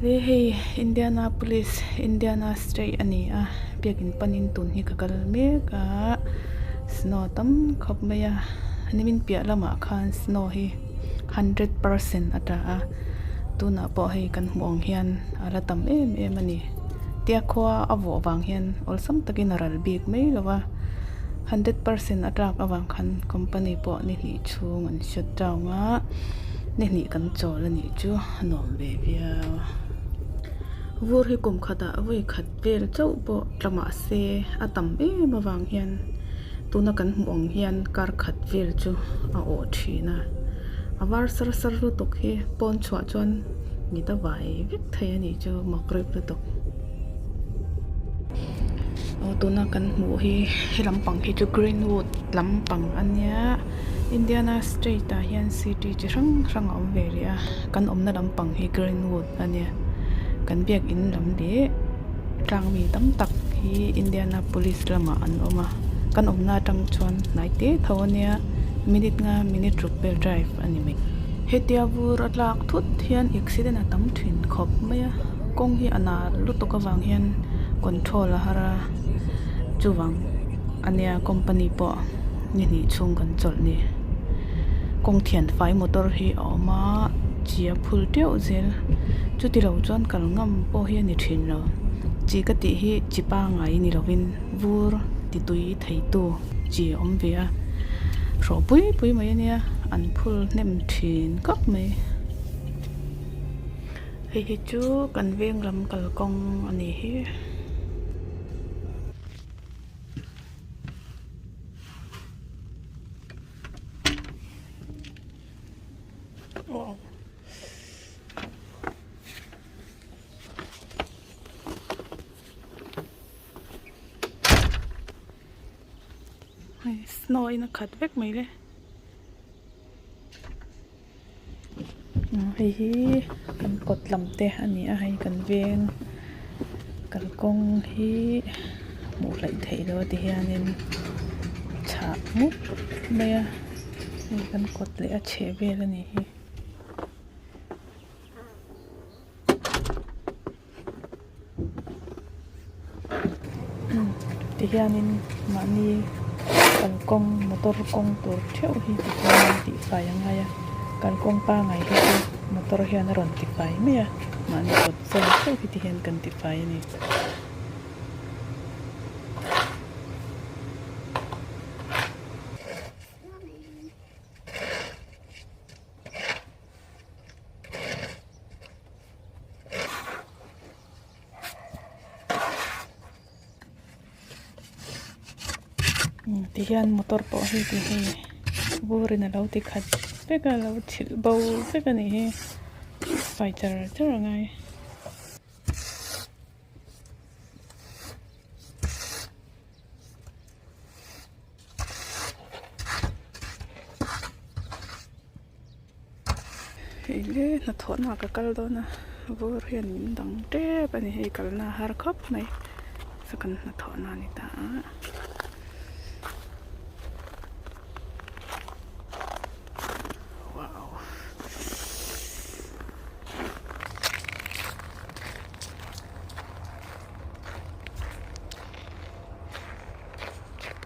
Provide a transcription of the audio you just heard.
Le hei Indianapolis Indiana state a ni a biakin panin tun hi ka kal mek a snow tam khawp mai a nimin piah lamah khan snow hi hundred percent a tla a tunah pawh hei kan hmuh ang hian a la tam em em a ni tia khua a vawh vang hian awlsam takin a ral bik mai lo va hundred percent a tlak avang khan company pawh ni hnih chhung an shut down a ni hnih kan chawl a nih chu a nuam ve viau a vur hi kum khatah vawi khat vel chauh pawh tla mahse a tam em avang hian tuna kan hmuh ang hian kar khat vel chu a awh thin a a var sar sar lutuk hi pawn chhuah chuan mit a vai vek thei a nih chu mak reuh lutuk. Aw tuna kan hmuh hi he lampang hi chu greenwood lampang a nia Indiana state ah hian city chi hrang hrang a awm ve leh a kan awmna lampang hi greenwood a nia kan biakin lam leh tlang mi tam tak hi Indianapolis lamah an awm a kan awmna atang chuan hnai te tho a nia minute nga minute ruk vel drive a ni mai. Hetia vur a tlak thut hian accident a tam thin khawp mai a kawng hi a nal lutuk avang hian control a har a chuvang ania company pawh ni hnih chhung kan chawlh ni kawng thian fai motor hi a awm a chi a phul teuh zel chuti lo chuan kal ngam pawh hi a ni thin lo chi ka tih hi chi pangai ni lovin vur ti tui thei tu chi a awm ve a hrawh pui pui mai ania an phul hnem thin khawp mai. Hei hi chu kan veng lam kalkawng a ni hi. Hei snow in a khat vek mai le. Hei hi kan kawt lam te a ni a hei kan veng kalkawng hi hmuh hleih theih loh a ti hianin chhah mup mai a hei kan kawt leh a chheh vel a nih hi. Tihianin mahni kalkawng motor kawng tur theuh hi tichuan tihfai a ngai a kalkawng pangai hi chu motor hian a rawn tifai mai a mahni kawt zawn theuh hi tihian kan tifai a ni. Tihian motor pawh hei ti hei vurin alo ti khat vek a alo chhilh bo vek a nih hi fai char char a ngai. Hei le hnathawhna ka kal dawn a vur hian min dang tep a ni hei kalna a har khawp mai saw kan hnathawhna a ni ta a.